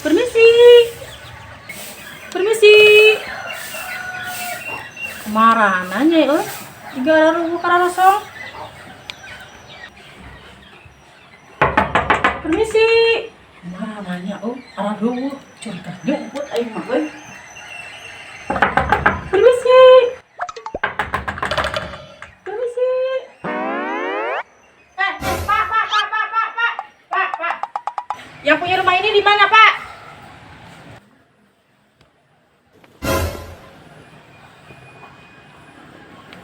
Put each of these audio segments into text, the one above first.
Permisi. Permisi. Kemana nya euy? Tiga rubuh kararosong. Permisi. Kemana nya euy? Ararubuh curiga nyumput aing mah euy. Permisi. Permisi. Pak, Pak, Pak, Pak, Pak, Pak, Pak, Pak. Yang punya rumah ini di mana, Pak?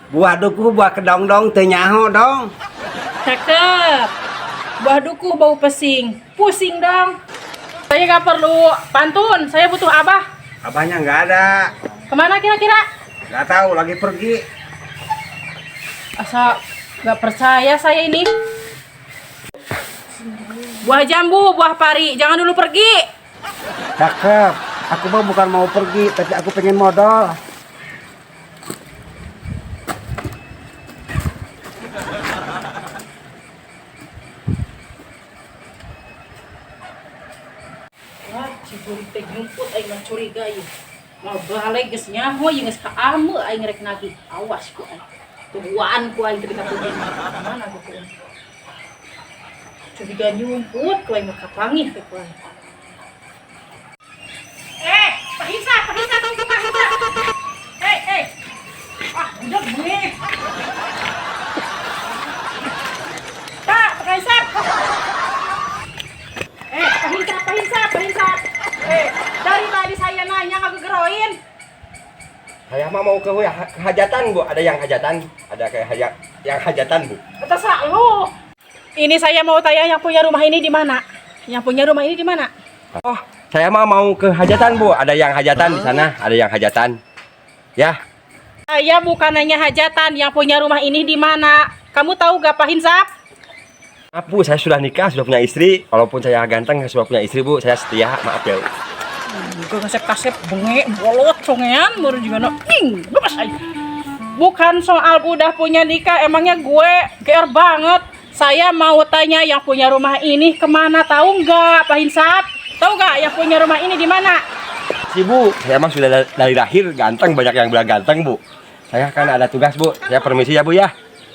Buah duku, buah kedongdong, teu nyaho dong. Cakep. Buah duku bau pesing. Pusing dong. Saya nggak perlu pantun, saya butuh abah. Abahnya nggak ada. Kemana kira-kira? Nggak tahu, lagi pergi. Asa nggak percaya saya ini. Buah jambu, buah pari, jangan dulu pergi. Cakep. Aku mah bukan mau pergi, tapi aku pengen modal. Wah, si jurig teh nyumput aing mah curiga ieu. Mau balik geus nyaho ieu geus kaame aing rek nagih. Awas ku aing. Tungguan ku aing teu kaputing. Mana ku aing. Curiga nyumput ku aing mah kapangih teh ku aing. Pak Hinsa, Pak Hinsa, tunggu Pak Hinsa. Ah, udah bengek. Pak, Pak Hinsa. Pak Hinsa, Pak Hinsa, Pak Hinsa. Dari tadi saya nanya nggak gegeroin. Saya mah mau ke hajatan, Bu. Ada yang hajatan? Ada kayak yang hajatan, Bu. Terserah lu. Ini saya mau tanya yang punya rumah ini di mana? Yang punya rumah ini di mana? Oh, saya mah mau ke hajatan, Bu. Ada yang hajatan di sana, ada yang hajatan. Ya. Saya bukan nanya hajatan, yang punya rumah ini di mana? Kamu tahu gak Pak Hinsap? Maaf, Bu, saya sudah nikah, sudah punya istri. Walaupun saya ganteng, saya sudah punya istri, Bu. Saya setia, maaf ya. Gue ngasep-kasep bengek, bolot, congean, baru juga no. Ing, lepas aja. Bukan soal udah punya nikah, emangnya gue GR banget. Saya mau tanya yang punya rumah ini kemana, tahu nggak Pak Hinsap? Tahu nggak yang punya rumah ini di mana? Si Bu, saya mah sudah dari lahir ganteng, banyak yang bilang ganteng, Bu. Saya kan ada tugas, Bu. Saya permisi ya, Bu ya.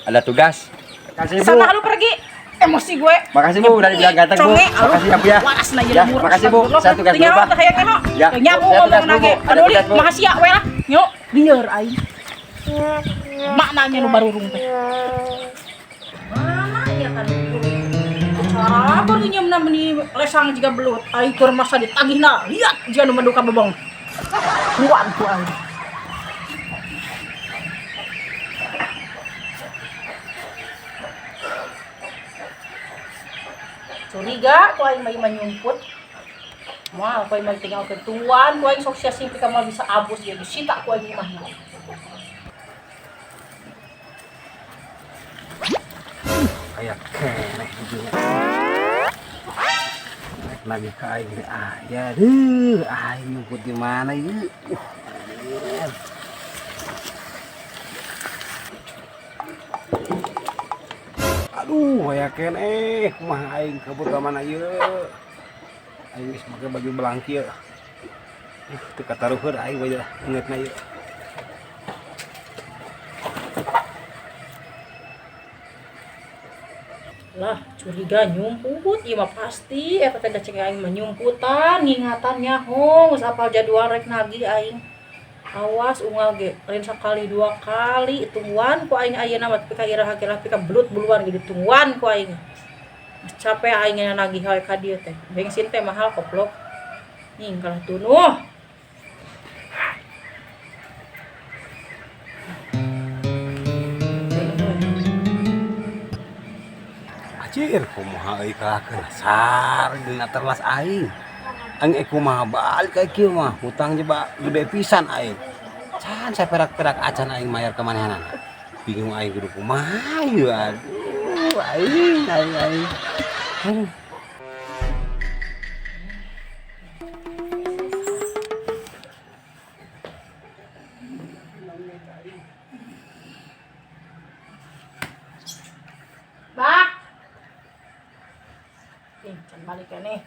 Ada tugas. Makasih, Bu. Sana lu pergi. Emosi gue. Makasih, Bu, udah dibilang ganteng, Bu. Conge, Makasih ya, Bu ya. Waras na Ya, makasih, Bu. Saya tugas dulu, Pak. Ya, Ya, nyabu saya ngomong tugas dulu, nage. Bu. Ada Peduli, tugas, Bu. makasih ya, we lah. Nyok, liar aing. Maknanya lu baru rung teh. Mana ya kan? Cara baru nyemna meni lesang juga belut. Aing keur masa ditagihna. Lihat jika nu menduka bebong. Kuat ku aing. Curiga ku aing mah ieu nyumput. Moal ku aing mah tinggal tuan, ku aing sok sia sing pika moal bisa abus ieu disita ku aing imahna. Kayak keneh hijaunya. Rek lagi ke aing deh. Ah, ya deh, aing nyumput di mana ieu? Aduh, aya keneh kumaha aing kabur ka mana ieu? Aing geus make baju belang kieu. Teu kataruheur aing baju ingetna ieu. Lah, curiga nyumput ieu mah pasti eta teh cek aing mah nyumputan, ngingatan nyaho geus apal jadwal rek nagih aing. Awas unggal ge, lain sekali dua kali tungguan ku aing ayeuna mah tapi ka iraha ge lah pika belut buluan gitu tungguan ku aing. Geus capek aing nagih hawe ka dieu teh. Bensin teh mahal koplok. Ning kalah tunuh. Anjir, kumaha euy kalakeun sar dina terlas aing. Aing kumaha balik ka kieu mah, hutang jeba gede pisan aing. Can saperak-perak acan aing mayar ka manehanana. Bingung aing kudu kumaha ieu, aduh, aing, aing, aing. Aduh. Bah. Nih, can balik ya nih.